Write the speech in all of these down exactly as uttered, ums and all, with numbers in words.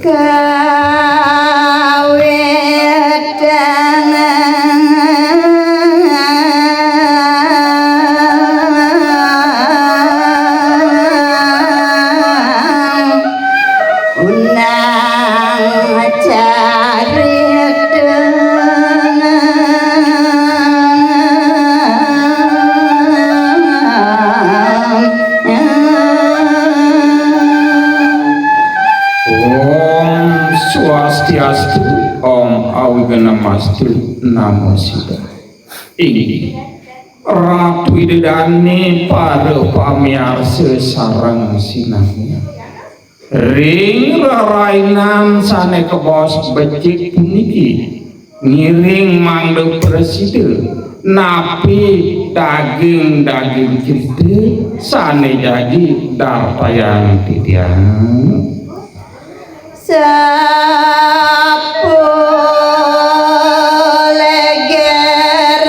Kawit dengan unang carita. Om Swastiastu, Om Awighnamastu, Namo Siddham. Inggih, Ratu Ida Dané, para pamiarsa sareng sinamian. Ring rerainan sané kabaos becik puniki, ngiring mangda prasida napi daging-daging crita sané jagi dartayang titiang. Sapu leger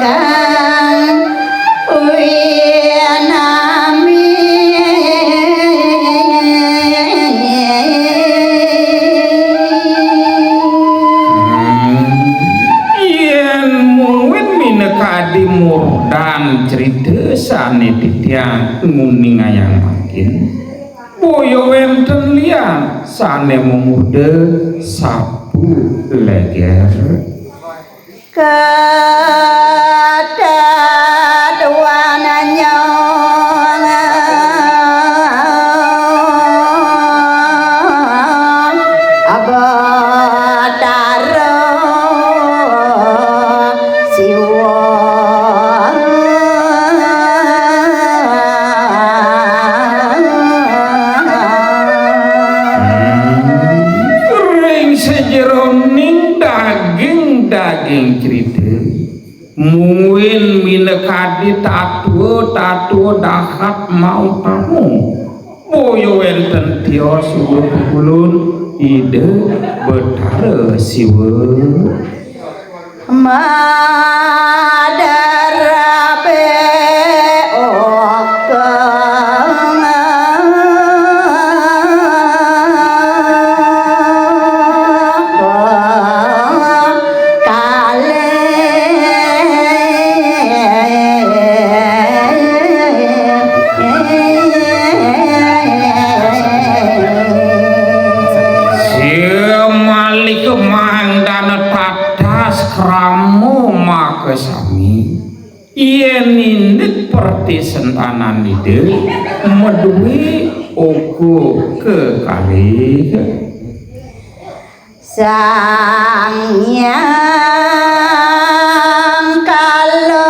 kang uyanami. Yén mungguing minakadi murdan crita sané titiang nguningayang mangkin, boya wénten lian sané mamurda sapu leger. Kataduan nyong Batara Siwa. Ring sajeroning daging-daging crita, mungguing minakadi tatua-tatua dahat mautama, boya wénten tios ulun Ida Batara Siwa. Madarabe okeng kalih. Simalih mangdana tatas krama makasami. Yén indik pertisentanan Ida madué oka kekalih. Sang Hyang Kala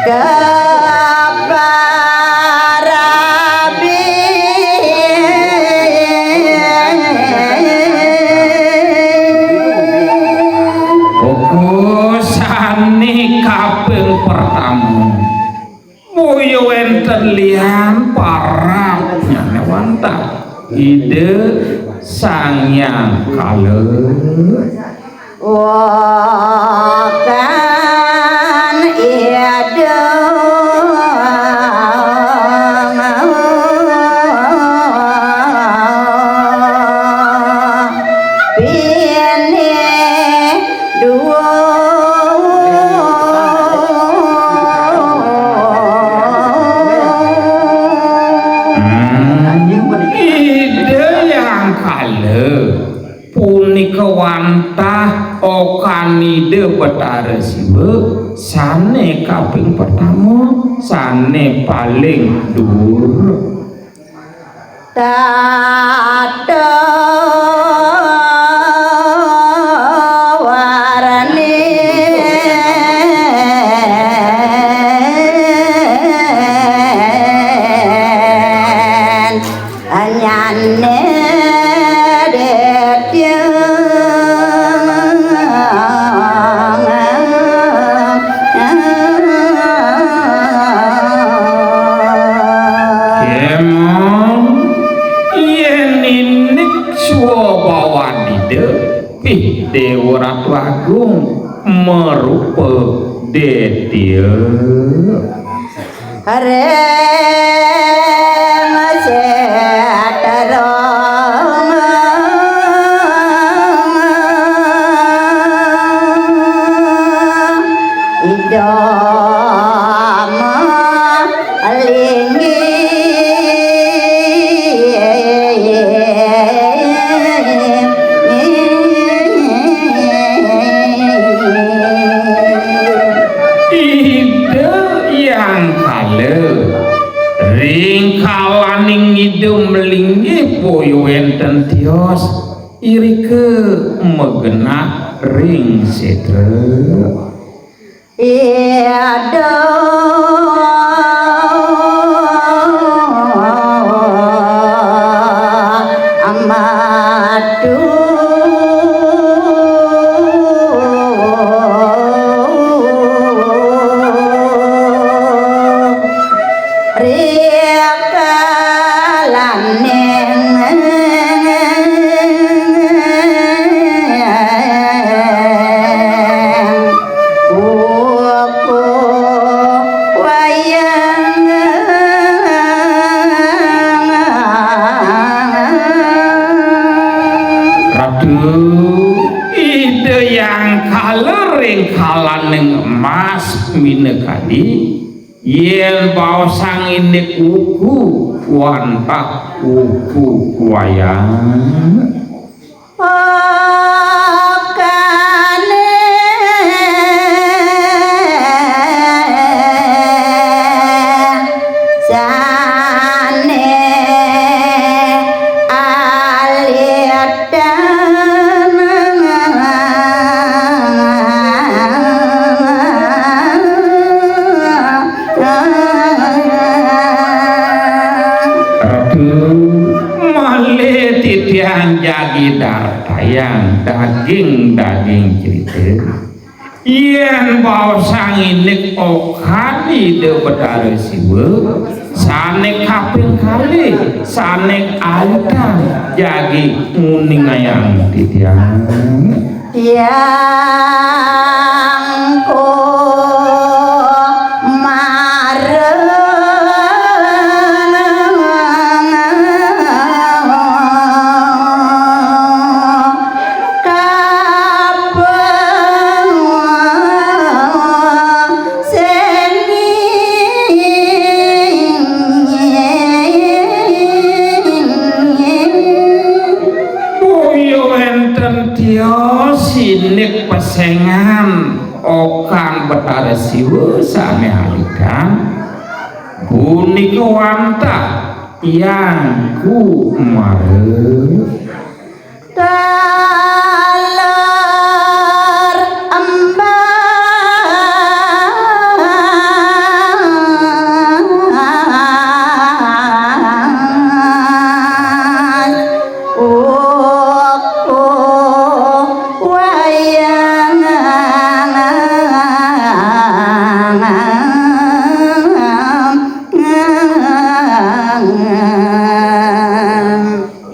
kaparabi. Oka sané kaping pertama. Boya wénten lian parabnyané wantah Ida Sang Hyang Kala. Wakan Ida bini dua. Ida Hyang Kala punika wantah okan Ida Batara Siwa sané kaping pertama, sané paling dhuwur. Tata warni anyané detya. Kema Ratu Agung marupa détya. Ring sétra Ida malinggih. Ida Hyang Kala ring kalaning Ida malinggih boya wénten tios, irika magenah ring sétra. Ida Madu rikalaning wuku wayang. Ratu, Ida Hyang Kala ring kalaning emas minakadi, yén baosang indik wuku wantah wuku wayang. Okane sane alitan. Ratu, malih titiang jagi dartayang daging-daging cerita. Yén baosang indik okan Ida Betara Siwa, sane kaping kalih, sane alitan jagi nguningayang titiang. Hyang Kumara kapang senging. Boya wénten tios indik pesengan okan Betara Siwa sane alitan, punika wantah Hyang Kumara. Taler embas uku wayang.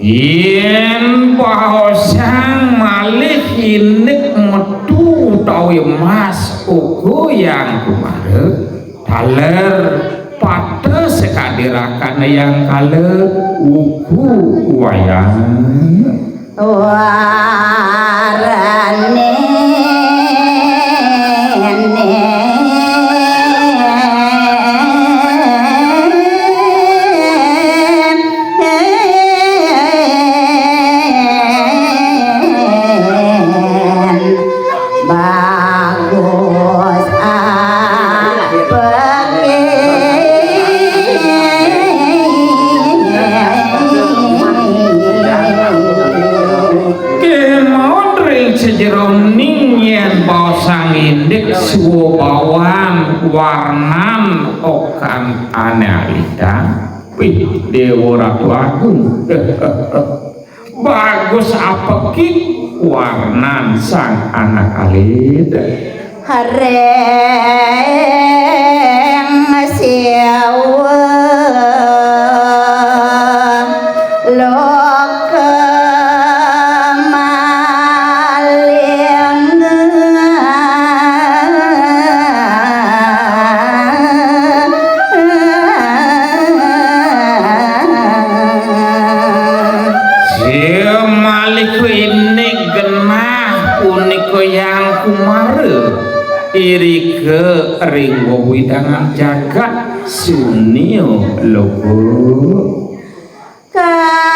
Yén baosang malih indik metu utawi emas uga Hyang Kumara, taler pateh sakadi rakan Hyang Kala uku wayang. Warane bagus apake. Kemawon ring sajeroning yén baosang indik suwa bawang warnan okan ane alitan. Wih, Dewa Ratu Agung. Bagus apekit warnan sang anak alit. Ring siwa loka maling. Mara irika ring wewidangan jagat sunia lugu. Kasinangga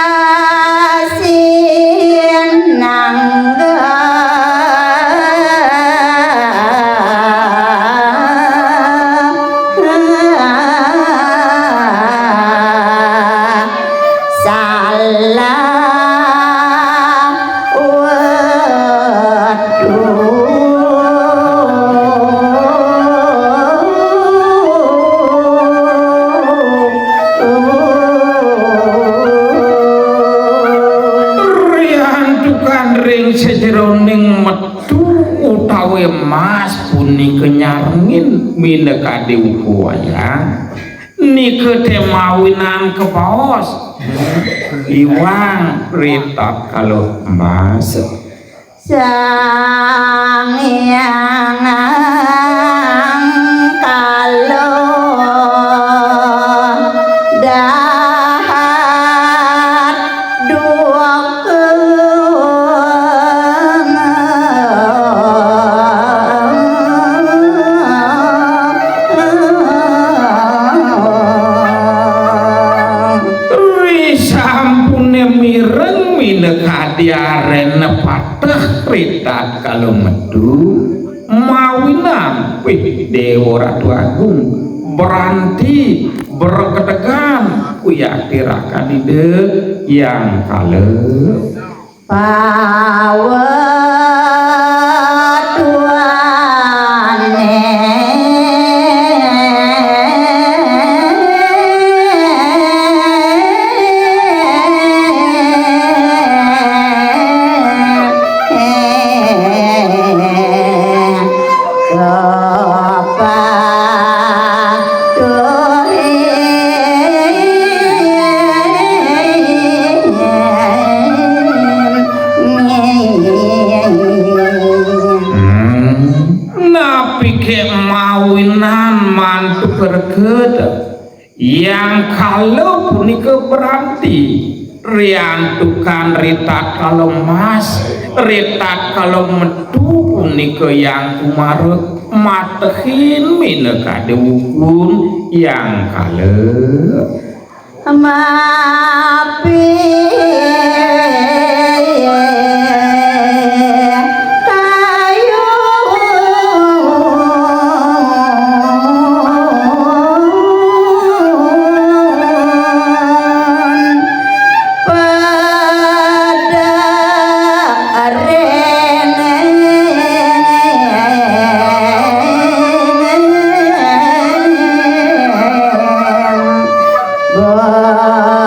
salah wetu. Riantukan ring sajeroning metu utawi emas punika nyarengin minakadi wuku wayang. Nika té mawinan kabaos iwang ritatkala emas. Sang Hyang Angkala dahat duka. Risampuné mireng minakadi aréna pateh ritatkala metu, mawinan, wih, Déwa Ratu Agung, branti, bregedegan, wiakti rakan Ida Hyang Kala. Pawetuané. Napiké mawinan mantuk reget? Hyang Kala punika branti, riantukan ritatkala emas, ritatkala metu punika Hyang Kumara matehin minakadi wuku Hyang Kala. Mapi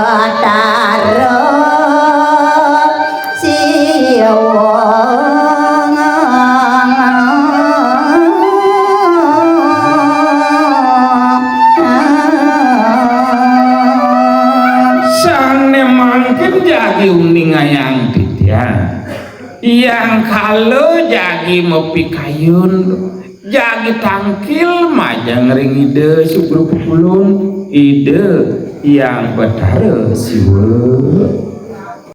Betara Siwung. Sané mangkin jagi uningayang titiang. Hyang Kala jagi mapikayun, jagi tangkil majeng ring Ida Sugro Pepulun, Ida Hyang Betara Siwa.